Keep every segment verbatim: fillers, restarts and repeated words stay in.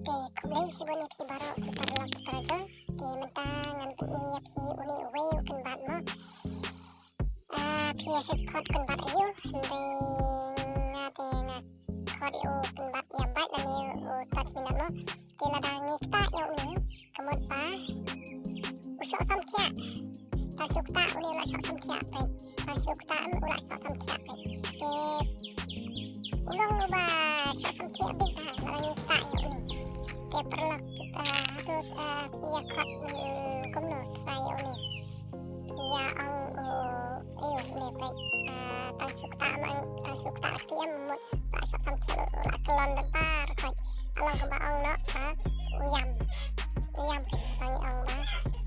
Te khublei shibun ïa phi baroh ki paralok ki parajor. Te mynta ngan pyni ïa phi une uwei u kynbat mo. Ah, phi ïa sait khot kynbat aïu, hynrei nga te nga khot ïa u kynbat ïa bait lane u touch me not mo. Te lada ngi ktah ïa une, ka mut ba u shoh samthiah. Tang shu ktah une u la shoh samthiah peit. Tang shu ktah u la shoh samthiah peit. Te u long uba shoh samthiah beit ha, lada ngi ktah ïa une. Te paralok, ah, hato, ah, phi ïa khot, mm, kumno try ïa une. Phi ïa ong u, aïu, une peit, ah, tang shu ktah ma, tang shu ktah ka ktien mut la shoh samthiah, la kyllon da bar khoit. Ka long kumba ong noh, ha, u ïam. U ïam peit, ba ngi ong ba,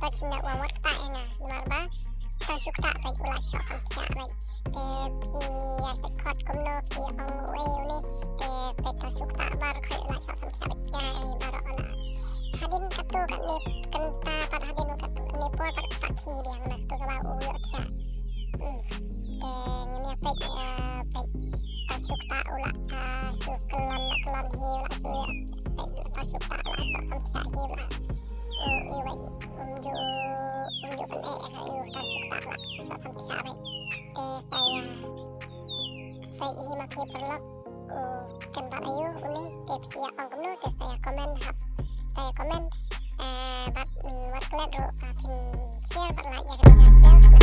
touch me not, ym wat ktah ïa nga, namar ba tang shu ktah peit u la shoh samthiah peit. Te phi ïa sait khot kumno, phi ong uei une. Te peit tang shu ktah bar khoit u la shoh samthiah peit. Ïa, eh, baroh la. Hadien katto katne kynta pat, hadien katto katne por pat sakhi biang na katto kaba u ïohthiah. Hmm. Te ngin ïa peit, eh, peit tang shu ktah u la, ah, shu kyllon, la kyllon hi u la shu ïa. Peit tang shu ktah u la shoh samthiah hi u la. U, i wei, um ju, um ju pyneh ïa ka, i tang shu ktah u la shoh samthiah peit. Te sa ïa peit hi ma phi paralok. U kynbat aïu une, te phi ïa ong kumno, te sa ïa comment hap. Sa ïa comment, eh, bad, mm, wat klet ruh, ah, phin share bad like ïa kane ka video.